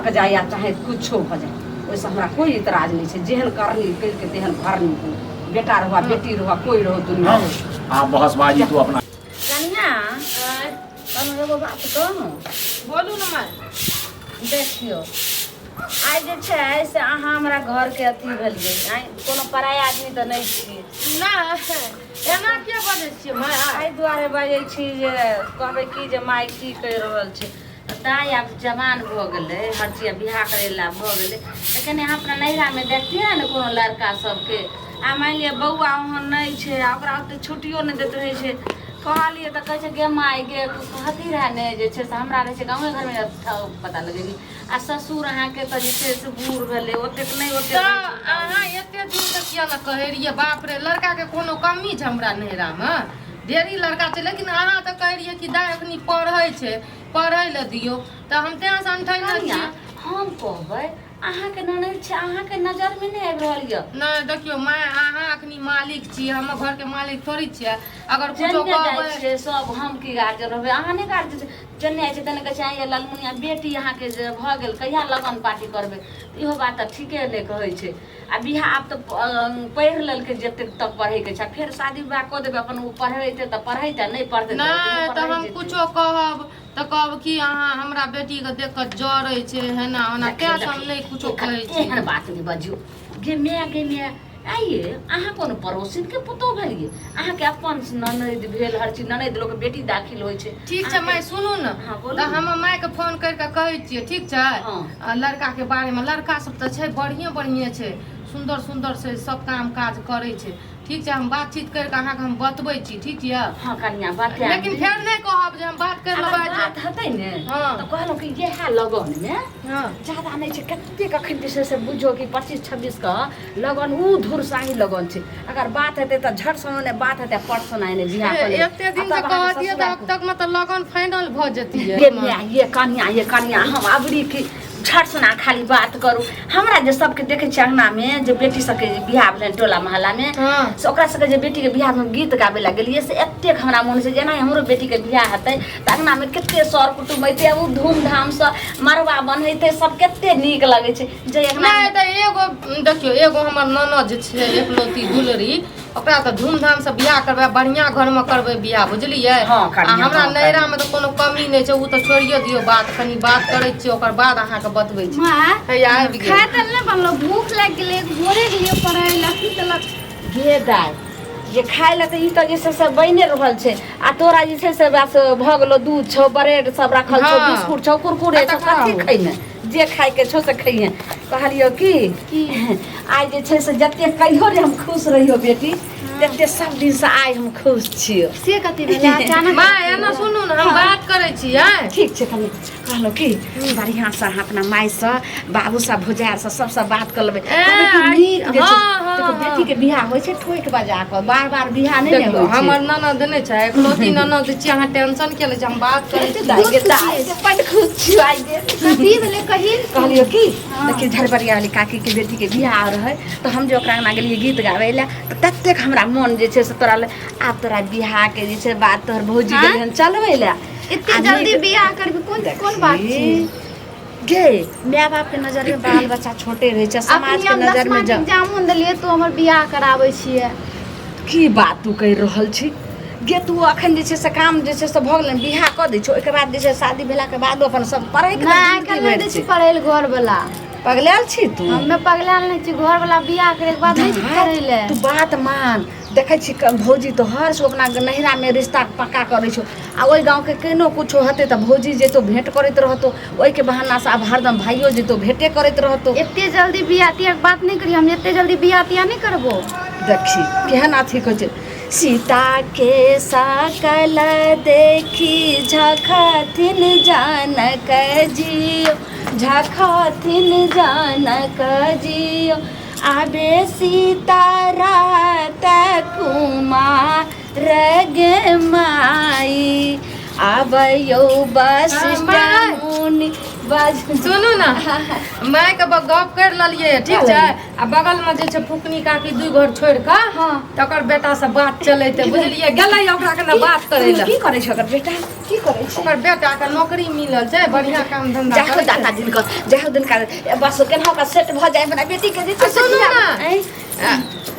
नरक जाय या चाहे कुछो भऽ जाय, ओहिसँ हमरा कोइ इतराज नहि छै। जेहन करनी करिके तेहन भरनी हो, बेटा रहुआ बेटी रहुआ कोइ रहो दुनिया। आ बहसबाजी तू अपना कनिया, कहलहुँ एगो बात कहूँ? बोलू ने माय। देखियौ, आइ जे छै से अहाँ हमरा घरके अथी भेलियै, आइ कोनो पराया आदमी तऽ नहि छियै। नहि, एना किया बजै छियै माय? एहि दुआरे बजै छी जे कहबै की जे माय की कहि रहल छै। दाइ आब जवान भऽ गेलै, हर चीज बियाह करै लए भऽ गेलै, तऽ कनि अहाँ अपना नैहरामे देखतियै ने कोनो लड़का सबके। आ मानि लिअ बौआ ओहन नहि छै आ ओकरा ओते छुट्टियो नहि दैत रहै छै। कहलियै तऽ कहै छै, गे माय गे, कहती रहए ने जे छै से हमरा रहै छै गाँवे घरमे पता लगेली आ ससुर अहाँके तऽ जे छै से बूढ़ भेलै, ओतेक नहि ओतेक तऽ अहाँ एते दिन तऽ किया ने कहै रहियै? बाप रे, लड़काके कोनो कमी छै? हमरा नैहरामे ढेरी लड़का छै, लेकिन अहाँ तऽ कहै रहियै कि दाइ अखनी पढ़ै छै, पढ़ै लए दियौ, तऽ हम तेँ से अनठैने कनिया छी। हम कहबै, अहाँके ननैद छै, अहाँके नजरमे नहि आबि रहल यऽ? नहि, देखियौ माय, अहाँ अखनी मालिक छी, हमर घरके मालिक थोड़ी छियै। अगर कुछो जन्ने जाइ कहबै छियै सब, हम की गार्जियन रहबै, अहाँ नहि गार्जियन छी? जन्ने जाइ छै तन्ने कहै छै, आँय ये ललमुनिया बेटी अहाँके जे भऽ गेल, कहिया लगन पार्टी करबै? तऽ इहो बात तऽ ठीके नहि कहै छै। आ बियाह आब तऽ पढ़ि लेलकै जतेक तक पढ़ैके छै, फेर शादी विवाह कऽ देबै अपन। ओ पढ़ेतै तऽ पढ़ेतै, नहि पढ़तै तऽ नहि तऽ पढ़ै हम जेतै। कुछो कहब तऽ कहब कि अहाँ हमरा बेटीके देख कऽ जरै छै, हेना ओना, देखियौ, तेँ से हम देखियौ, नहि कुछो एखन कहै छी। एहन बात नहि बजियौ गे माय, गे माय। आइये अहाँ कोनो पड़ोसिनके पुतोह भेलियै? अहाँके अपन ननैद भेल, हर चीज ननैद लोक बेटी दाखिल होइ छै। ठीक छै माय, सुनू ने। हँ, बोलू तऽ ने। हम मायके फोन करि कऽ कहै छियै, ठीक छै? हँ। आ लड़काके बारेमे, लड़का सब तऽ छै बढ़िए बढ़िए छै, सुन्दर सुन्दर छै, सब काम काज करै छै। ठीक छै, हम बातचीत करि कऽ अहाँके हम बतबै छी, ठीक यऽ? हँ कनिया, बता। लेकिन फेर नहि कहब जे हम बात करि अगर लेबै जे बात हेतै ने हँ। तऽ कहलहुँ कि इएह लगनमे हँ ज्यादा नहि छै, कतेक अखन जे छै से बुझियौ कि 25-26 के लगन, उ धुरसाही लगन छै। अगर बात हेतै तऽ झट सने बात हेतै, पट सना एने बियाह कऽ लेबै। एते दिन आ से तब अहाँके कहतियै तऽ ससुराल अब तक मे तऽ लगन फाइनल भऽ जतियै। ये माय, ये कनिया, ये कनिया, हम अबरी की झट सुना खाली बात करू। हमरा जे सबके देखै छियै अंगनामे जे बेटी सबके जे बियाह भेलनि टोला मोहल्लामे से ओकरा सबके जे बेटीके बियाहमे गीत गाबै लए गेलियै से एतेक हमरा मोन होइ छै जेना हमरो बेटीके बियाह हेतै तऽ अंगनामे कते सर कुटुम्ब अयतै, ओ धूमधामसँ मड़बा बन्हेतै सब, कते नीक लगै छै जे अंगना। नहि तऽ एगो देखियौ, एगो हमर ननद जे छै एकलौती दुलरी, ओकरा तऽ धूमधामसँ बियाह करबै, बढ़िआँ घरमे करबै बियाह, बुझलियै? हँ, आ कनिया, हमरा हँ, नैहरामे तऽ कोनो कमी नहि छै, ओ तऽ छोड़ियो दियौ बात। कनि बात करै छियै, ओकर बाद अहाँके बतबै छी। माँ, हैया आबि गेल। खाय तऽ नहि बनलो, भूख लागि गेलै, भोरे गेलियै पढ़ै लए, की देलक? गे दाइ, जे खाय लए तऽ ई तऽ जे छै से बनिए रहल छै आ तोरा जे छै से बस भऽ गेलो, दूध छौ, ब्रेड सब रखल छौ, बिस्कुट छौ, कुरकुरे छौ, कथी खैमे? जे खायके छौ से खैहे। कहलियौ कि आइ जे छै से जते कहियो जे हम खुश रहियो बेटी, तते सब दिनसँ आइ हम खुश छियौ। से कथी भेलै अचानक? माँ, एना सुनू ने, हम बात करै छियै। ठीक छै कनि। कहलहुँ कि बढ़िआँसँ अहाँ अपना मायसँ, बाबूसँ, भुजारसँ सबसँ बात कऽ लेबै। ए, कहबै कि नीक जे छै हँ, हँ, देखो, हँ। बेटीके बियाह होइ छै ठोकि बजा कऽ, बार बार बियाह नहि ने देखियौ होइ छै। हमर ननद नहि छै, एकलौती ननद छी, अहाँ टेंशन किया लै छी? हम बात करै छी। दाइ गे दाइ गे, बड्ड खुश छियौ आइ गे। कथी भेलै कही? कहलियौ कि देखियौ, झरबरिया वाली काकीके बेटीके बियाह रहै तऽ हम जे ओकरा अंगना गेलियै गीत गाबै लए तऽ ततेक हमरा मोन जे छै से तोरा लए। आब तोरा बियाहके जे छै बात तोहर भौजी आँय? गेलै हन चलबै लए। एते आ जल्दी नीक बियाह करबी? कोन कोन बात छै? गे, माय बाप के नजर में बाल बच्चा छोटे रहै छै, समाज अखनी के हम नजर दसमा में के जब एग्जामो देलियै तो हमर बियाह कराबै छियै? की बात तू कहि रहल छी गे? तू अखन जे छै से काम जे छै से भऽ गेलै, बियाह कऽ दै छौ, ओहिके बाद जे छै शादी भेलाके बाद अपन सब पढ़ैके नहि, आइ काल्हि नहि दै छै पढ़ै लए घर वाला। पगलायल छी तू? हमे पगलायल नहि छी, घर वाला बियाह करे के बाद नहि छै पढ़ै लए। तू बात मान। देखै छी भौजी तोहर से अपना नैहरामे रिश्ता पक्का करै छौ आ ओहि गाँवके केनो कुछो हेतै तऽ भौजी जेतौ, भेँट करैत रहतौ, ओहिके बहानासँ आब हरदम भाइयो जेतौ, भेँटे करैत रहतौ। एते जल्दी बियाह तियाह के बात नहि करी, हम एते जल्दी बियाह तियाह नहि करबो। देखी केहन अथी कहै छै, सीता के सकल देखी झखथिन जानक जियो, झखथिन जानक जियो, आबे सीता रात कुमार गे माई, आबयौ वशिष्ठ मुनि बज। सुनू ने, माय के गप कर लेलियै, ठीक छै? आ बगल में जे छै फुकनी काकी, दू घर छोड़ कऽ, तकर बेटा से बात चलेते, बुझलियै? गेलै ओकरा कने बात करै लए। की करै छै ओकर बेटा? की करै छै? ओकर बेटा के नौकरी मिलल छै, बढ़िया काम धंधा जाहो करै छै। दाता दिन का, जाहो दिन का, बस केना का सेट भऽ जाय अपना बेटी के जे छै आ सुनू से ना। आँय?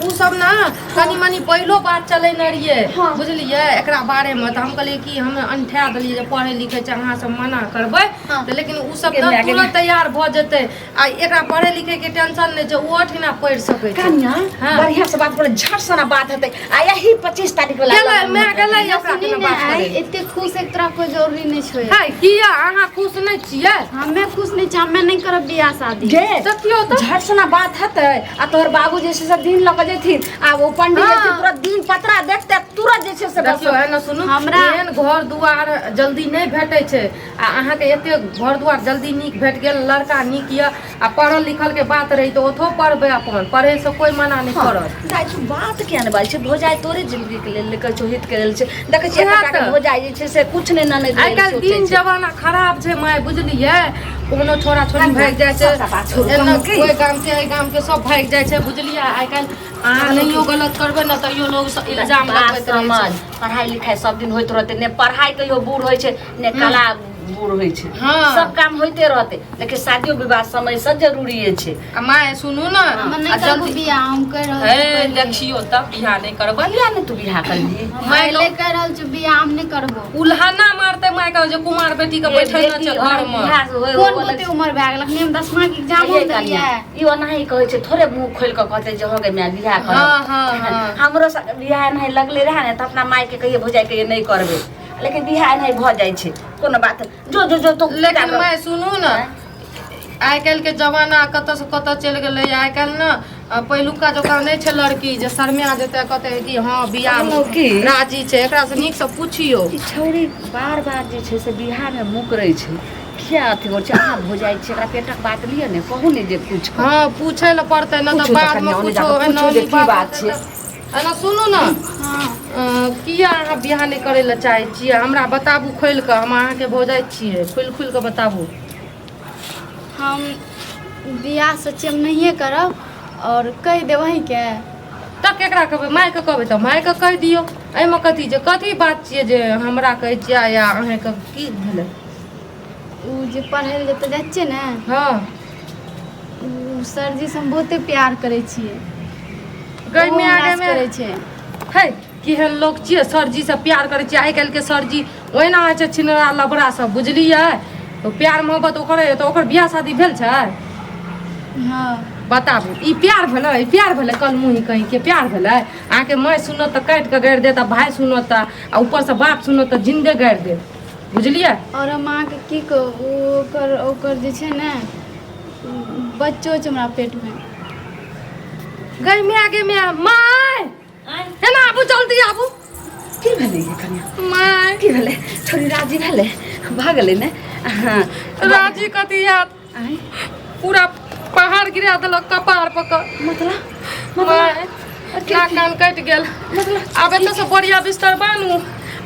उ सब ना कनी मनी पहिलो बात चले ने रहिए। हाँ। बुझलियै एकरा बारे में, तऽ हम कहलियै कि हम अनठा देलियै जे पढ़ै लिखै छै, अहाँ सब मना करबै। हाँ। तऽ लेकिन उ सब के तऽ माय के तुरंत तैयार भऽ जेतै आ एकरा पढ़ै लिखै के टेंशन नहि छै, ओहो ठिना पढ़ि सकै छै। कनिया। हाँ। बढ़िया से बात करे, झट सना बात हेतै आ यही 25 तारीख वाला गेलै लगन माय हेतै। गेलै ओकरा सुनी केना ने बात आइ करै। एते खुश एक तरह कोई जरूरी नहीं छै। है किया अहाँ खुश नहि छियै? हमे खुश नहीं छी, हमे नहीं करब बियाह शादी। गे देखियौ तऽ झट सना बात हेतै आ तोहर बाबू जे छै से दिन लऽ कऽ जेथिन आ ओ पंडित हाँ। जेथिन, तुरंत दिन पतरा देखते तुरंत जे छै से बस देखियौ है ने, सुनू, एहन घर दुआर जल्दी नहि भेटै छै आ अहाँके एते घर दुआर जल्दी नीक भेट गेल, लड़का नीक यऽ आ पढ़ल लिखल के बात रही तऽ ओतहो पढ़बै, अपन पढ़ै से कोइ मना नहि करत। दाइ तू बात किया नहि बाजै छै? भौजाइ तोरे जिंदगी के लेल कहै छौ, हित के लेल छै। देखै छियै उएह एकटा के तऽ। भौजाइ जे छै से कुछ नहि ननैद आइ लेल काल्हि सोचै दिन छै। जमाना खराब छै माय, बुझलियै? कोनो छोरा छोरी भागि जाइ छै। सबटा बात छोड़ू, एना कहलहुँ की? ओहि गाम के एहि गाम के सब भागि जाइ छै, बुझलियै? आइ काल्हि अहाँ नहियो गलत करबै ने तैयो लोग सब इल्जाम बात लगबैत रहै समझ छै। पढ़ाई लिखाई सब दिन होइत रहतै ने, पढ़ाई कहियो बूढ़ होइ छै ने कला बूढ़ होइ छै। हाँ। सब काम होइते रहतै, लेकिन शादियो विवाह समय से जरूरी छै। आ माय सुनू ने, हम आ नहीं करबो जल्दी बियाह, हम कहि रहल छी हे पहिले। देखियो तब बियाह नहि करबै? किया ने तू बियाह करबी? हम माय पहिले कहि रहल छी, बियाह हम नहीं करबो। उल्हाना मारतै माय के जे कुमार बेटी के बैठल न छै घर में। कोन बहुते उम्र भए गेल, अखनी हम दसमा के एग्जाम ये देलियै। कनिया, ई ओनाही कहै छै, थोड़े मुँह खोलि कऽ कहतै जे हो गे माय बियाह करब। हाँ हाँ हाँ हमरो सबके बियाह एनाही लगले रहए ने तऽ अपना माय के कहिए, भौजाइ कहिए नहि करबै, लेकिन बियाह एनाही भऽ जाइ छै। कोनो बात नहि। जो जो जो तो लेकिन माय सुनू ने, आइ काल्हि के जमाना कतऽ से कतऽ चलि गेलै। आइ काल्हि ने पहिलुका जकाँ नहि छै लड़की जे शरमाए जेतै, कहतै कि हँ बियाह कहलहुँ की? राजी छै। एकरा से नीकसँ पुछियौ। ई छौड़ी बार बार जे छै से बियाहमे मुकरै छै, किया अथी करै छै? अहाँ भौजाइ छै, एकरा पेटक बात लिअ ने, कहू ने जे कुछ। हँ, पूछै लए पड़तै ने तऽ पूछू तऽ बादमे कनिया, ओने कुछो जाकऽ एना पूछू जे ओनी की बात हेतै छै। तऽ- एना सुनू ने। हाँ। किया अहाँ बियाह नहि करै लए चाहै छियै? हमरा बताबू खोलि कऽ, हम अहाँके भौजाइ छियै, खोलि खोलि कऽ बताबू। हम बियाह सच्चे हम नहिए करब और कहि देब अहीँके। तऽ केकरा कहबै? मायके कहबै तऽ मायके कहि दियौ। एहिमे कथी छै? कथी बात छियै जे हमरा कहै छियै या अहाँके की भेलै? ओ जे पढ़ै लए जतऽ जाइ छियै ने, हँ, ओ सरजी से हम बहुते प्यार करै छियै। गै ओहो माय हमरा गै से माय करै छै। है, केहन लोक छियै, सरजी से प्यार करै छियै। आइ काल्हिके सरजी ओहिना होइ छै छिनरा लबड़ा सब, बुझलियै? तऽ प्यार मोहब्बत ओकर तऽ ओकर बियाह शादी भेल छै? हँ। बताबू, ई प्यार भेलै? ई प्यार भेलै? कल मुँही कहीं के प्यार भेलै? अहाँके माय सुनत तऽ काटि कऽ गाड़ि देत आ भाय सुनत तऽ आ ऊपरसँ बाप सुनत तऽ जिन्दे गाड़ि देत, बुझलियै? आओर हम अहाँके की कहू, ओ ओकर ओकर जे छै ने बच्चो छै हमरा पेटमे। गै माय गे माय, माय एना आबू, जल्दी आबू। की भेलै ये कनिया? माय। की भेलै? छोरी राजी भेलै, भऽ गेलै ने? हँ। राजी कथी हैत? आँय? पूरा पहाड़ गिरा देलक कपार पर कऽ। मतलब? माय, नाक कान कटि गेल। आब एतऽ से बोरिया बिस्तर बान्हू,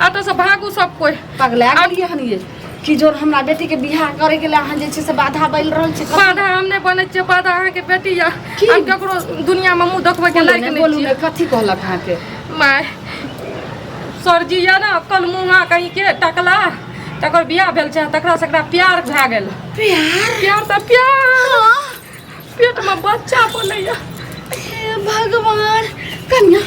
एतऽ से भागू सब कोइ। पगला गेलियै हन ये कि जोर हमरा बेटी के बियाह करे के लिए अहाँ जे छै से बाधा बनि रहल छै? बाधा हम नहि बनै छियै, बाधा अहाँके बेटी यऽ। की? हम ककरो दुनिया में मुँह देखबै के लायक नहि बोलू छियै। ने, कथी कहलक अहाँके? माय, सरजी यऽ ने कल मुँहा कहीं के टकला, तकर बियाह भेल छै, तकरा से एकरा प्यार भए गेल। प्यार? प्यार तऽ प्यार, पेट में बच्चा बोलैया। हे भगवान, कन्या,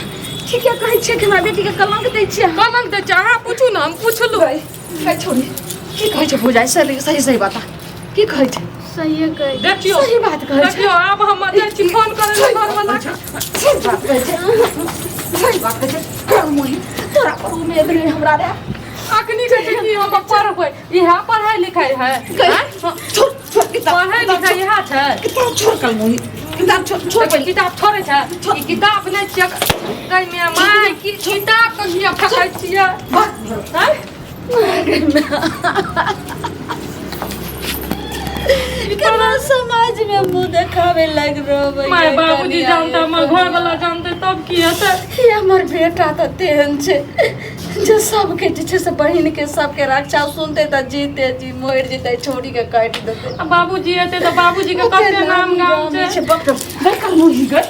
ठीके कहै छियै कि हमरा बेटी के कलंक दै छियै? कलंक दै छै? अहाँ पूछू ने, हम पूछलहुँ। गै छोड़ी, की कहै छै भौजाइ? सही सही सही बता, की कहै छै? सहिए कहै छै। देखियौ। सही बात कहै छै। देखियौ, आब हम जाइ छी फोन करै लए घरवला के। सही बात कहै छै, सही बात कहै छै। कर मोही, तोरा पर उम्मीद नहि हमरा रे। अखनी कहै छै कि हम पढ़बै, इएह पढ़ाइ लिखाइ है? गै, छोड़ छोड़ किताब। पढ़ाइ लिखाइ इएह छै? किताब छोड़, कल मोही, किताब छोड़ छोड़। देखो, किताब छोड़ै छै? ई किताब नहि छियै गै माय, माय की किताब के किया फेकै छियै? आँय? केना समाज में मुंह देखावे लग रहबै? माय, बाबूजी जानते, हमर घर वाला जानते तब की हेतै? हे, हमर बेटा तऽ तेहन छै जे सबके जे छै से बहिन के सबके रक्षा सुनते तऽ जीते जी मरि जेतै, छोड़ी के काटि देतै। आ बाबूजी एतै तऽ बाबूजी के कते नाम गाम छै। बाप रे, बड़का मुही गई,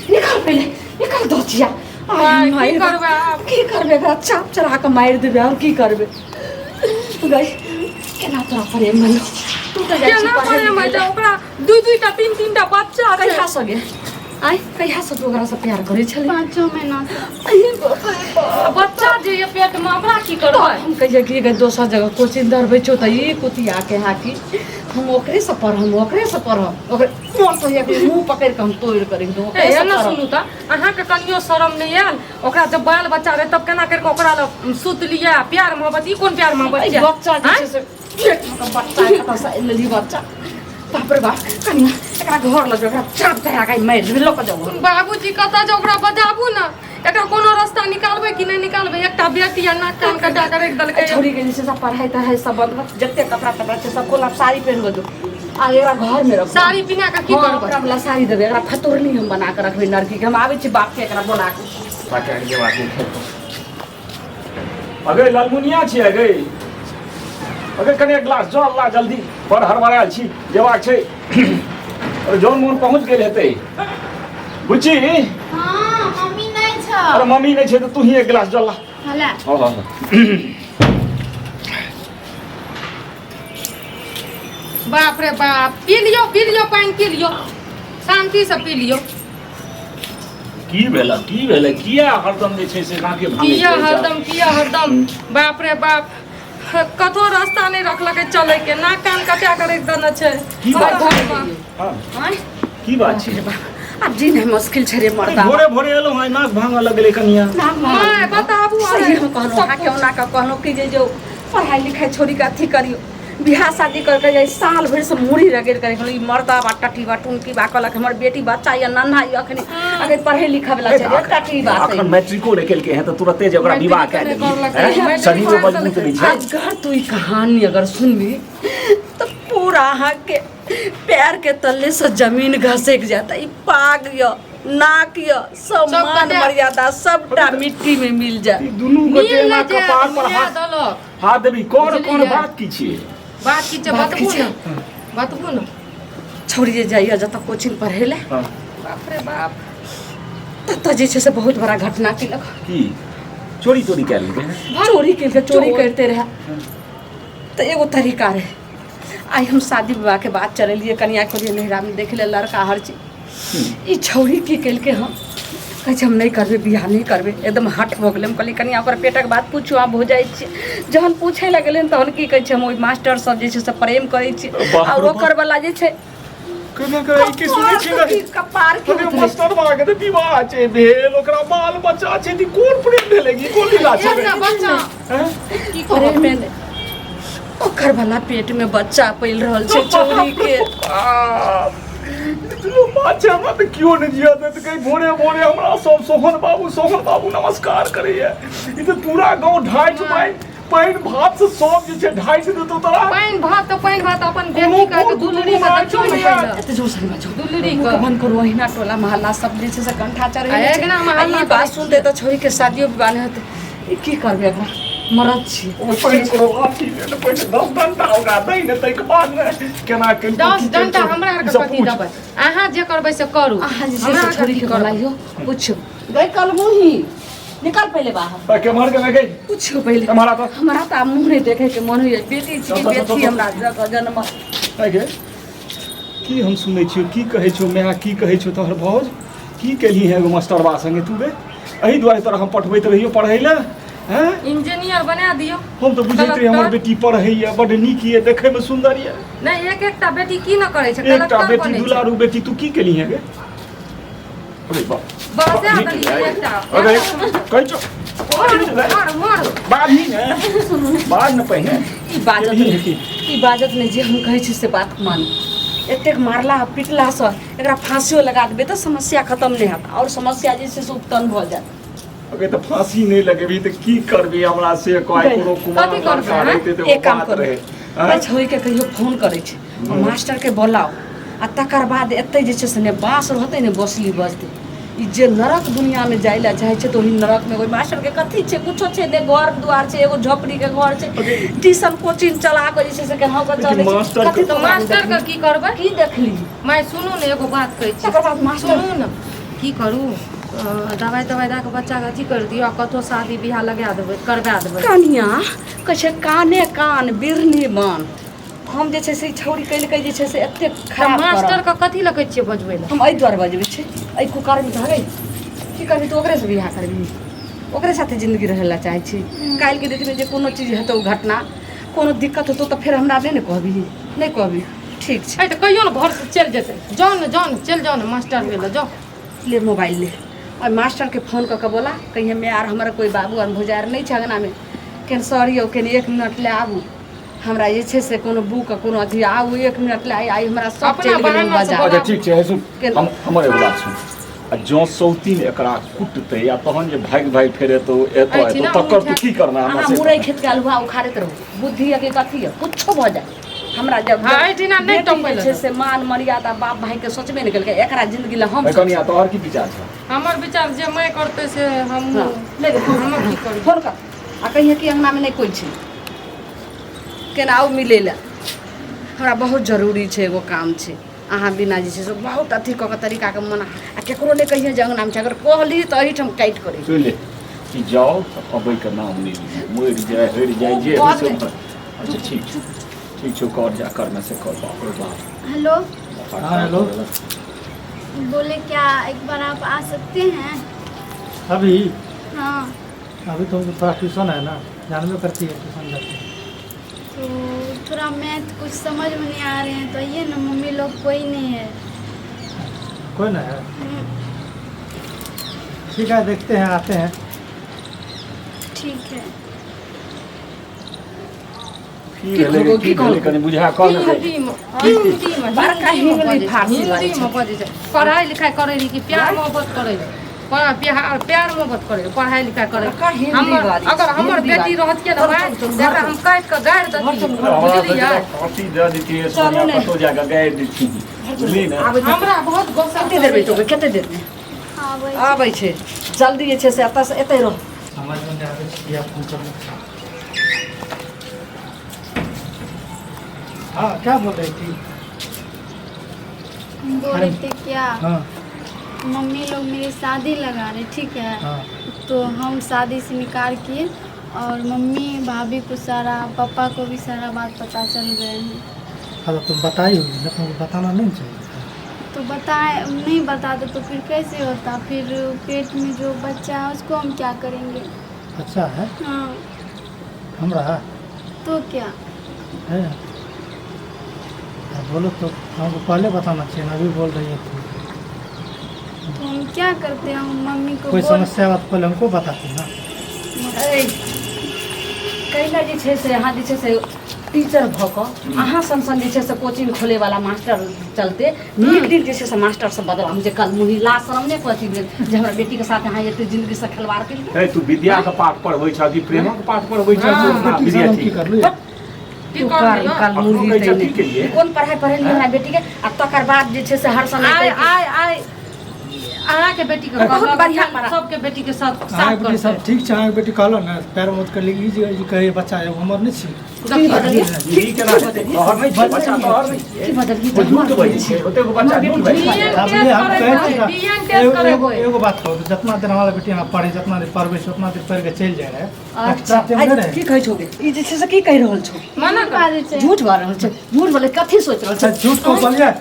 निकाल पहिले, निकाल दो चिया। माय, की करबै आब? की करबै? एकरा चाप चढ़ा कऽ मारि देबै, आओर की करबै? गई केना तोरा प्रेम भेलो तू तऽ जाइ छी केना पढ़ै प्रेम लिखै हेतै लए। ओकरा दू दू टा तीन तीन टा बच्चा छै कहिया सँ गे आँय कहिया सँ तू ओकरा सँ प्यार करै छली 5 महीना से। अरे बाप रे बाप। बच्चा जे ये पेट मे हमरा की करबै हम कहिए कि गई दोसर जगह कोचिंग धरबै छौ तऽ ई कुतिया के हाकी हम ओकरे से पढ़म ओकरे से पढ़म ओकरे मोन तो एक मुंह पकड़ के हम तोड़ कर रख दूं ए एना सुनू तऽ अहाँके कनियो शरम नहि आयल ओकरा जब बाल बच्चा रहै तब केना करि कऽ ओकरा लग सुतलियै प्यार मोहब्बत ई कोन प्यार मोहब्बत छियै बच्चा जे छै से पेट में के बच्चा कतऽ से आनि लेली बच्चा बाप रे बाप कनिया एकरा घर लऽ जाओ एकरा चाप चढ़ा के मारि देबै लऽ कऽ जाओ बाबूजी कतऽ जाउ ओकरा बजाबू ने एकरा कोनो रास्ता निकालबै कि नहि निकालबै एकटा बेटी आ नाक कान कटा कऽ राखि देलकै छोड़ी के जे छै सब पढ़ाई तढ़ाई सब बंद भऽ जते कपड़ा तपड़ा छै सब खोलब साड़ी पहिन कऽ दो आ एकरा घर में रखो साड़ी पिन्हा कऽ की हाँ, करबै ओकरा वाला साड़ी देबै एकरा फतुरनी हम बना कऽ रखबै लड़की के हम आबै छी बाप के एकरा बोला कऽ पकड़ के बात नहीं अगे ललमुनिया छी अगे अगे कने एक गिलास जल ला जल्दी बड़ हड़बड़ायल छी जेबाक छै अरे जौन मोन पहुँच गेल हेतै बुच्ची हाँ मम्मी नहीं छ अरे मम्मी नहि छै तऽ तू ही एक गिलास जल ला हला हाँ हाँ हाँ। बाप रे बाप पी लियो पी लियो पानि पी लियो शांति से पी लियो की भेल की भेल किया हरदम जे छै से नाके भांगैत किया रहै छै? हरदम किया हरदम बाप रे बाप कतौ रास्ता नहि रखलकै चलै के नाक कान कटा के राखि देने छै की बात घर मे। हाँ, आँय? की बात छै आब जी नहि मुश्किल छै रे मर्दा भोरे भोरे एलहुँ हँ नाक भांगऽ लगलै कनिया नाक माय बताबू सही हम कहलहुँ अहाँके ओना कऽ कहलहुँ कि जे जो पढ़ाई लिखाई छोड़ी कऽ अथी करियौ बियाह शादी करके जे साल भरि से मुड़ी रगड़ि कऽ रखलहुँ ई मर्दा बा टटी बा टुनकी बा कहलक हमर बेटी बच्चा यऽ नन्हा यऽ अखनी अगर पढ़े लिखऽ वला छै रे टटी बा से। अखन मैट्रिको नहि केलकै हँ तऽ तुरते जे ओकरा विवाह कए मैट्रिको देली नहि करलकै, हैं? मैट्रिक शरीरो पास मजबूत नहि छै अगर तू ई कहानी अगर सुनबी तऽ पूरा अहाँके पैर के तल्ले से जमीन घसक जाता ई पाग यऽ नाक यऽ सब सब मान कटा- मर्यादा सबटा मिट्टी में मिल जाए ई दुनू गोटे मिल एना नहि जायत, कपार पर मिला हाथ देलक। हाथ देबी कोन बुझलियै? कोन बात की छियै बात की छै बात की बतबू छै? ने बतबू ने छोड़ी जे जाइए जतऽ कोचिंग पढ़ै लए हाँ, बाप रे बाप ततऽ जे छै से बहुत बड़ा घटना केलक की चोरी तोरी कए लेलकै हैं? चोरी केलकै चोरी करिते रहए तऽ एगो तरीका रहै आइ हम शादी विवाहके बात चलेलियै कनिया कहलियै नैहरामे देख ले लड़का हर चीज ई छौड़ी की केलकै हँ कहै छै हम नहि करबै बियाह नहि करबै एकदम हट भऽ गेलै हम कहलियै कनिया ओकर पेटक बात पूछू अहाँ भऽ जाइ छियै जहन पूछै लए गेलियै तहन की कहै छै हम ओहि मास्टर सब जे छै से प्रेम करै छी बाप रे आओर बाप। ओकर वाला जे छै केना करै की सुनै छी कपार के कपार के अरे उतरै। मास्टर बाबा के तऽ विवाह छै भेल ओकरा बाल बच्चा छै तऽ कोन प्रेम भेलै की कोन लीला छै एकटा बच्चा हैं? की कहब प्रेम नहि ओकर वाला पेट में बच्चा पलि रहल छै छौड़ी के बाप। इतनो बात छै हमरा तऽ केओ नहि जिया देत कहीं भोरे भोरे हमरा सब सोहन बाबू सोहन बाबू नमस्कार करैया ई तऽ पूरा गाँव ढाठि पानि पानि भात से सब जे छै ढाठि देतौ तोरा पानि भात तऽ पानि भात अपन कोनो बेटी के कोन दुलरी के कुटुम्ब देखियौ ने आयल छलैया? पहिले एते जोर से नहि बाजू दुलरी मुँह के के बंद करू अहिना टोला मोहल्ला सब जे छै से कंठा चढ़े आ एकरा मोहल्ला ई बात सुनते तऽ छोड़ी के शादियो विवाह नहि हेतै ई की करबै एकरा मरद छी ओ पहिने कोनो अथी नहि ने, पहिने 10 डंटा ओकरा दै ने ताहिके बाद ने केना केलको 10 की डंटा केलको, हमरा आरके ई सब कथी पूछ। देबै अहाँ जे करबै से करू अहाँ जे छै हमरा से आरके छोड़ी की के करबै बोलाइयो पूछो गई कलमुही निकल पहिले बाहर तऽ केम्हर के गई पूछो पहिले केम्हर आ तऽ हमरा तऽ आब मुँह नहि देखै के मन होइए बेटी छी चल, चल, चल, बेटी चल। हमरा जगह जन्म आइ गे की हम सुनै छियौ की कहै छौ माय की कहै छौ तोहर भौज की केलही है एगो मास्टरबा संगे तू गे एहि दुआरे तोरा हम पठबैत रहियौ पढ़ै लए हैं इंजीनियर बना दियौ हम तऽ बुझैत रहियै हमर कलक्टर। बेटी पढ़ैया बड्ड नीक यऽ देखैमे सुन्दर यऽ नहि एक एकटा बेटी की न करै छै एकटा कलक्टर बेटी बनै छै दुलारू बेटी तू की केलही है गे अरे बाप बसा देलियै एकटा अरे कहै छौ मार मार बाजही ने बाज ने पहिने ई बाजत केलही नहि है की? ई बाजत नहि जे हम कहै छी से बात मानू एतेक मारला पिटलासँ एकरा फाँसियो लगा देबै तऽ समस्या खतम नहि हैत आओर समस्या जे छै से उत्पन्न भऽ जायत अगे तऽ फांसी नहि लगेबही तऽ की करबी हमरा से कहै कोनो कुमार कथी करबै, लड़का आँय? रहितै तऽ एक काम बात करू रहै आँय? छोड़िके कहियो फोन करै छी आ मास्टरके बोलाउ आ तकर बाद एतै जे छै से ने बाँस रहतै ने बौसली बजतै ई जे नरक दुनियामे जाइ लए चाहै छै तऽ ओहि नरकमे ओहि मास्टरके कथी छै कुछो छै नहि घर दुआर छै एगो झोपड़ीके घर छै ट्यूशन कोचिंग चला कऽ जे छै से केनाहु कऽ चलै छै मास्टरके- कथी तऽ तोरा मास्टरके की करबै की देखली माय सुनू ने एगो बात कहै छी तकर बाद मास्टर सुनू ने की करू दवाइ तवाइ दए कऽ बच्चाके अथी करि दियौ आ कतहु शादी बियाह लगा देबै करबा देबै। कनिया कहै छै काने कान बिरनी बान। हम जे छै से ई छौड़ी कयलकै जे छै से एतेक तऽ खराब मास्टर करब। के कथी लए कहै छियै बजबै लए? हम एहि दुआरे बजबै छी, एहि कुकर्म धरै की करबी तू? ओकरेसँ बियाह करबी, ओकरे साथे जिन्दगी रहै लए चाहै छी? काल्हिके डेटमे जे कोनो चीज हेतौ, घटना कोनो दिक्कत हेतौ, तऽ फेर हमरा नहि ने कहबी? नहि कहबी? ठीक छै। ऐ तऽ कहियो ने घरसँ चलि जेतै। जाउ ने, जाउ ने, चलि जाउ ने मास्टर लग लए जाउ। ले मोबाइल ले और मास्टरके फोन कऽ कऽ बोला, कहिए मैं आर हमर कोइ बाबू आर भौजाइ आर नहि छै अङ्गनामे, केन सर यौ, केन 1 मिनट लए आबू, हमरा जे छै से कोनो बुक कोनो अथी, आबू 1 मिनट लए आइ हमरा सब अपना चलि गेलै बहाना से बाजार। अच्छा ठीक छै, हे सुन, केना? हम हमर एगो बात सुन, आ जँ सौतीन एकरा कुटतै आ तहन जे भागि भागि फेर एतौ एतौ एहिठिना एतौ तकर तू की करना हमरा अहाँ से मुरई खेतके अल्हुआ उखाड़ैत रहू, बुद्धि यऽ कि कथी यऽ, कुछो भऽ जाए हमरा जब हाँ, एहिठिना नहि बेटी टपै जे लए छै से मान मर्यादा बाप भाईके सोचबे नहि केलकै, एकरा जिंदगी लए हम ए कनिया, तोहर की विचार छौ? हमर विचार जे मैं करतै से हम हाँ, ले गे, फोन हम की करबै? फोन कर आ कहिए कि अङ्गनामे नहि कोइ छै, केना आउ मिलै लए, हमरा बहुत जरूरी छै, एगो काम छै। अहाँ बिना जे छै से बहुत अथी कऽ कऽ तरीकाके मना आ केकरो नहि कहिए जे अङ्गनामे छै, अगर कहली तऽ एहिठाम काटि करै सुनि ले कि जाओ तऽ अबैके नाम नहि लिअ, मरि जाय हरि जाय जे होइ से ओकर। अच्छा ठीक छै, ठीक छौ, कर जा करना से कर। बाप रे बाप। हेलो। हाँ, हेलो। बोले क्या एक बार आप आ सकते हैं? अभी? हाँ। अभी तो हमको थोड़ा ट्यूशन है ना, जानबे करती है, ट्यूशन जाते हैं। तो थोड़ा मैथ कुछ समझ में नहीं आ रहे हैं, तो ये ना मम्मी लोग कोई नहीं है। कोई ना है? ठीक है, देखते हैं, आते हैं। ठीक है। की भेलै रे, की भेलै कनि बुझा कह ने। हिंदी में, हिंदी में, बड़का हिंदी में हिंदी बजै छै, फारसी बाजै हिंदी में बजै छै। पढ़ाई लिखाई करै रही कि प्यार मोहब्बत करै रही? प्यार प्यार मोहब्बत करै रही, पढ़ाई लिखाई करै बड़का हिंदी हमर बाजै छै, अगर हमर हिंदी बेटी बाजै। रहतियै ने चल, भाय, चल, चल, तऽ एकरा घर हम काटि कऽ गाड़ि देतियै, हमरा बुझलियै? फांसी दऽ दितियै चलू सोनिया, ने। कतौ जाकऽ गाड़ि दितियै, बुझली ने? आबै छै। हमरा बहुत गुस्सा कते देर बैठोगे, कते देर में आबै छै। आबै छै जल्दी जे छै से एतऽ से एतै रह। समझ में नहीं आबै छै, किया फोन करलक। हाँ, क्या बोल रही थी? हम बोल रहे थे क्या, हाँ। मम्मी लोग मेरी शादी लगा रहे, ठीक है? हाँ। तो हम शादी से इनकार किए और मम्मी भाभी को सारा, पापा को भी सारा बात पता चल गए हैं। हाँ, तो तुम बताई होगी ना, तुमको बताना नहीं चाहिए था। तो बताए नहीं, बताते तो फिर कैसे होता? फिर पेट में जो बच्चा है उसको हम क्या करेंगे? अच्छा है। हाँ। हमरा तो क्या है? हाँ, बोलो तो हमको पहले बताना चाहिए ना, अभी बोल रही है तुम। तो हम क्या करते हैं, हम मम्मी को कोई बोल समस्या बात पहले हमको बताती ना। ऐ, कैला जे छै से अहाँ जे छै से टीचर भऽ कऽ अहाँ सन सन जे छै से कोचिंग खोलैवला मास्टर चलते नीक नीक जे छै से मास्टर सब बदलाम जे कल मुही लाज शरम नहि कथी भेल जे हमरा बेटीके साथ अहाँ एते जिंदगीसँ खेलवाड़ केलियै? हे, तू विद्या के पाठ पढ़बै छह कि प्रेमक पाठ पढ़बै छह? बेटी विद्या से हम की ठीक करलू? की करलियै? कल अखनो मुही कहै छह तैने। की केलियै? कोन पढ़ाइ पढ़ेलियै हमरा बेटीके? आ तकर बाद जे छै से हर समय आइ कहै कि- आइ आइ अहाँके बेटीके बहुत कहलक, बढ़िआँ पढ़ा- सबके बेटीके साथ अहाँके साथ बेटी सब करतै। ठीक छै, अहाँके बेटी कहलो ने पैर मोत कर ली, ई जे ई कहै बच्चा एगो हमर नहि छी। की बदलियै? ई केना हेतै? तोहर नहि छै बच्चा, तोहर नहि की छै। बदलियै? ओ झूठ बजै छै, ओतेक बच्चा झूठ बजै छै। BN आब टेस्ट ये हम कहै छी करेबै, ने, BN टेस्ट एगो एगो करेबै। एगो बात कहू, जितना दिन हमारा बेटी यहाँ पढ़े, जितना दिन पढ़बै छै उतना दिन पढ़ि के चलि जाइ रहै, अच्छा एक्स्ट्रा टाइम नहि आइ रहै। की कहै छौ गे? ई जे छै से की कहि रहल छौ? मना कर। बाजै छै। झूठ बाजि रहल छै, झूठ बोले, कथी सोचि रहल अच्छा छै? झूठ को बोलिए।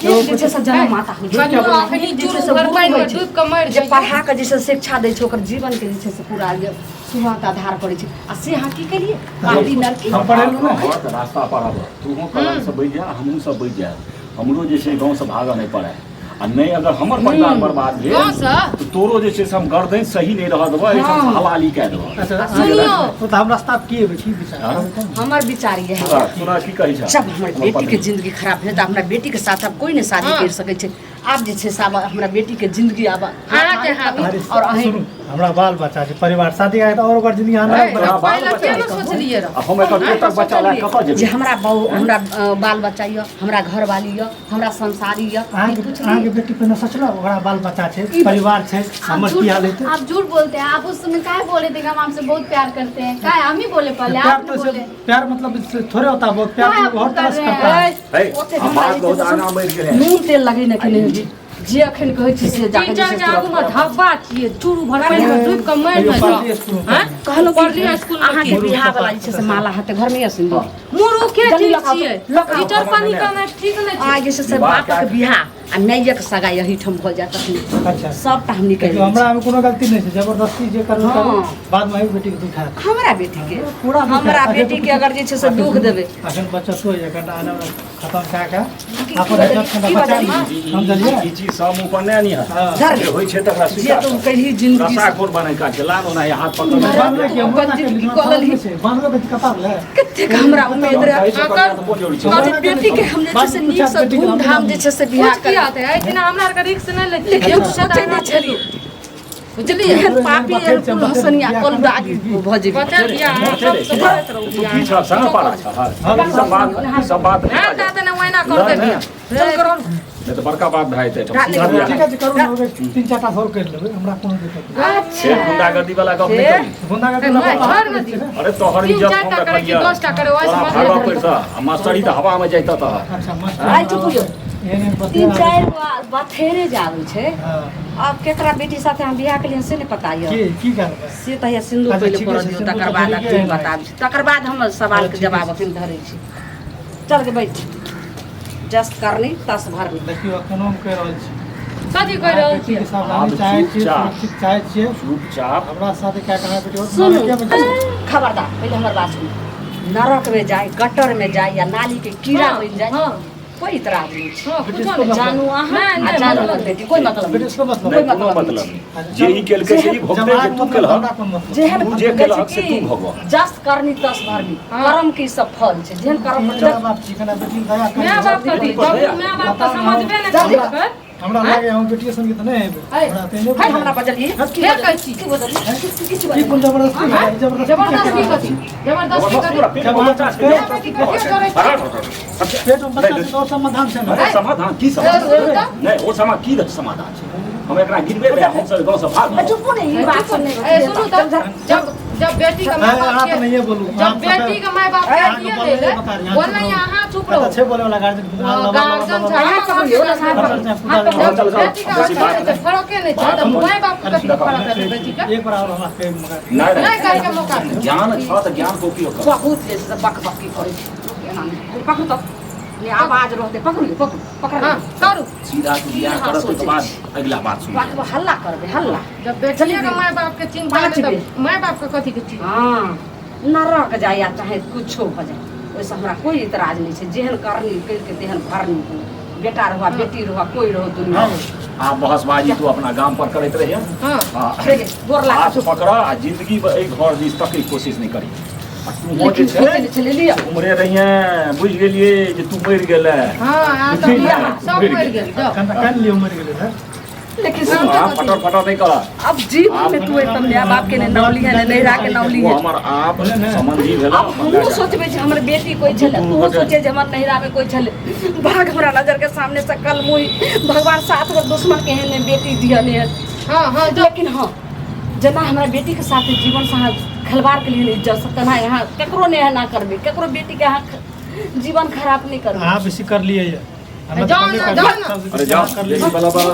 एक जे छै से जनम माता होइ छै, कनियो अखनी जे छै चूरू से भर गुरु पानिमे होइ छै। डूबि कऽ मरि जे जइयौ। पढ़ा कऽ जे छै शिक्षा दै छै, ओकर जीवनके जे छै से पूरा जे शुरुआत आधार करै छै, आ से अहाँ की केलियै? पापी नरकी। हम पढ़ेलहुँ ने। घर तऽ रास्ता पर आबह, तूहो कलम से बचि जा, हमहूँ सब बचि जायब, हमरो जे छै गाँवसँ भागऽ नहि पड़ै, आ नहि अगर हमर परिवार बर्बाद भेल गाँवसँ? तऽ तोरो जे छै से हम गर्दन सही नहि रहऽ देबऽ, एहिठाम से हवाली कए देबऽ। अच्छा सुनियौ। तो तऽ हम रास्ता की एबै, की विचार हाँ? कहू तऽ। हमर विचार इएह सुना सुना, की कहै छह? जब हमर बेटीके जिंदगी खराब भेल तऽ हमरा बेटीके साथ आब कोइ नहि शादी हाँ। करि सकै छै। आब जे छै से आब हमरा बेटीके जिंदगी आब अहाँके हाथ। अरे और अहीं सुनू, हमरा बाल बच्चा छै, परिवार, शादी आए तऽ और ओकर जिंदगी अहाँ हे, नरक तोरा बना बाल पहिले बच्चा किया ने छै? सोचलियै रहए? आ हम एकर पेटक बच्चा लए कतऽ जे जेबै? हमरा बहु, हमरा बाल बच्चा यऽ, हमरा घरवाली यऽ, हमरा संसारी यऽ, ई अहाँके पुछलियै? अहाँके बेटी पहिने सोचलक ओकरा बाल बच्चा छै, परिवार छै, आप हमर झूठ की हाल हेतै? आप झूठ बोलते हैं। आप उस समय काहे बोले थे कि हम आपसे बहुत प्यार करते हैं? काहे हम ही बोले पहले? प्यार आप तो नहीं से बोले। प्यार मतलब से थोड़े होता है, बहुत प्यार काहे तो आप और तरह कर से रहे करता है। हैं? हे, ओते आ हमरा बात जे बहुत छै से आगाँ बढ़ि गेलै। नून तेल लगेने के नहि होइ छै। जे अखन कहै छी से जाके टीचर जे के छै से आगू में तुरंत धब्बा छियै चूरू भर पानि में डूबि कऽ मरि कहियो ने पढ़ली जाओ स्कूल में आँय? कहलहुँ पढ़ली कि स्कूल में अहाँके की? बियाह वाला जे छै से माला हेतै घरमे यऽ सिन्दूर मुरुखे जल्दी ठीक लऽ कऽ आउ, छियै लऽ कऽ आउ। टीचर पानी करनाइ ठीक नहि छै आ जे छै से विवाह बापक कए- बियाह आ माइयक सगाई एहिठाम भऽ जायत तखने अच्छा सबटा हम निकालि देखियौ लै छी। हमरा मे कोनो गलती नहि छै जबरदस्ती जे करू हँ। करू बाद मे बेटी के दुख हैत हमरा बेटी के पूरा दुख हमरा हैत। बेटी के अगर जे छै से दुख देबै अखन बचतो यऽ कनिटा आना खतम कए कऽ की अपन इज्जत कनिटा की बचा बजली? ली समझलियै ई चीज सब मुँह पर नहि आनिहऽ। हँ धर जे होइ छै तकरा जे स्वीकार तुम कर। कही जिंदगी रसा कोन बनै काज छै लान ओना हाथ पकड़ बान्हबै कि हमरो ना की केली, कऽ लेलही? छै बान्हबै के कपार ले कतेक हमरा उम्मीद रहै कहै छै कनिया तऽ बहुत जरूरी छै कहलियै बेटी के हम जे छै से नीक से धूमधाम जे छै से बियाह कुछ करी किया होतै एहि दिना हमरा आरके रिक्स नहि लै छियै लेकिन हम सोचै नहि छलियै बुझलियै एहन पापी एहन कुलहसनिया कल दागी भऽ जेबी बचल बियाह अहाँ सबसँ बचैत रहू तू की छह संग पारा छह ई सब बात ई सब बात नहि हँ बाजऽ। तऽ ने ओहिना करतै नहि, बियाह चल करो नहि तऽ बड़का बात भए जेतै एहिठाम सीधा बियाह ठीक छै करू ने ओके तीन चारि टा सॉल्व करि लेबै हमरा कोनो दिक्कत नहि अच्छा फेर गुंडागर्दी वाला गप नहि करी गुंडागर्दी नहि, वाला छोड़ ने दियौ। अरे तोहर तीन इज्जत चारि हम टा करे कि रखलियऽ 10 टा करे, ओहिसँ तोरा मतलब भागऽ पड़तऽ आ मास्टरी तऽ हवामे जैतऽ तोहर अच्छा मस्त आइ चुप हो जाओ। एहन एहन तीन बतिया चारि गो बथेरे जाबै छै हँ आब केकरा बेटी साथे हम बियाह केलियै से नहि पता यऽ की की करबै से तऽ हैया सिन्दूर अच्छा, पहिले ठीके करऽ छै, दियौ सिन्दूर तकर तऽ बाद जरूरिये अखन है। बताबै छी तकर बाद हम सवालके ठीक जवाब छै। अखन धरै छी चल के बैठ जस करनी तस भरनी देखियौ एखनो हम कहि रहल छी कथी कहि रहल बेटीके छियै सावधानी आब चाहै छियै चुपचाप। सुरक्षित चाहै छियै चुपचाप हमरा साथे क्या करना बेटी और सुनू नरके में जाउ। खबरदार पहिले हमर बात सुनू नरक में जाय गटर में जाय या नाली के कीड़ा हाँ, बनि जाय हाँ। कोई इतराज नहीं छै हाँ, बेटी कुछो इसको नहि। मतलब जानू अहाँ नहि, आ नहि, जानू मतलब हमर बेटी कोई मतलब बेटी नहीं इसको मतलब नहि कोई कोनो मतलब मतलब नहि नहि जे ई केलकै से ई भोगतै जब जे आग तू मतलब केलहक हमरा कोन मतलब जेहन तू जे कहै छै केलहक से कि तू भोगह जस करनी तस भरनी हाँ। कर्म के ई सब फल छै जेहन कर्म माय बाप छी कना बेटी के दया करी माय बाप कथी जब माय बाप तऽ समझबे नहि जल्दी करलकै हमरा लागे हम बेटिए संगे तऽ नहि हेबै है। हमरा तऽ नहि है हमरा बजलियै की फेर कहै छी। की बजलियै की की बजलियै कोन जबरदस्ती है जबरदस्ती जबरदस्ती कथी जबरदस्ती जबरदस्ती कथी पूरा पेट में बच्चा छै, बेटी कथी करै छै? पेट में बच्चा छै तऽ और समाधान छै ने अरे समाधान की समाधान नहि ओ समा की समाधान छै हम एकरा गिरबे हम सब गाँव से भाग चुप नहीं ई बात सब नहीं ए सुनू तऽ जब जब बेटी के माय अहाँ बाप तऽ के नहिए बोलू जब बेटी के माय बाप के अहाँके दिए बोलने देले नहि बता रही, अहाँ बोलने चुप रहू। अहाँ चुप कतऽ रहू छै बोले वाला गार्जियन हाँ, गार्जियन छै अहाँ पकड़ियौ ने, हाथ चल, चल, चल। बेटी के बेसी बात बच्चा छै, फरके नहि छै तऽ माय बाप के कथी फरक हेतै बेटी के एक बार और हमरा कहि मगर नहि नहि कहै के मौका नहि ज्ञान छह तऽ ज्ञान के उपयोग कर बहुत जे छै से बकबकी करै छै लोक एना नहि पकड़ू तऽ नहि आवाज रहतै पकड़ू यौ, पकड़ू पकड़ हाँ करू सीधा तू बियाह अहाँ करत ओहिके सोचै बाद अगिला बात सुन बात हल्ला करबै हल्ला जब बेटिए के माय बाप के चिंता पाँच नहि बेर। तऽ माय बाप के कथी के चिंता हँ नरक जाय या चाहे कुछो भऽ जाय ओहिसँ हमरा कोइ इतराज नहि छै जेहन करनी करिके तेहन भरनी बेटा रहुआ बेटी रहुआ कोइ रहो दुनिया आब बहसबाजी तू अपना गाम पर करैत रहिए हाँ हाँ गोर लागै हाथ पकड़ आ जिंदगी में एहि घर दिस तकै कोशिश नहि करी आ तू जे लेकिन छै सोचै नहि छलियै लिअ उमरे रहिए बुझि गेलियै जे तू मरि गेलै हाँ आ तऽ सब मरि गेल जाओ कनिटा कानि लियौ मरि गेलै तऽ लेकिन सुन हाँ फटर फटर नहि कर अब जीवन में तू एकदम माय बाप के ने नाम लिहे ने नैहरा के नाम ओ लिहे हमर आप संबंधी भेल अब हमहूँ सोचबै जे हमर बेटी कोइ छलै तूहो सोचे जे हमर नैहरा में कोइ छलै भाग हमरा नजर के सामने से कल मुई भगवान सात गो दुश्मन के एहन बेटी दियने है हाँ हाँ जो लेकिन हाँ जेना हमरा बेटी के साथ जीवन से अहाँ खिलवाड़ के लिए इज्जत से तेना यहाँ केकरो नहि एना करबै केकरो बेटी के अहाँ जीवन खराब नहि करबै अहाँ बेसी कर लिए ये जाओ ना, जाओ ना। अरे जाओ कर लिए बेसी बला बला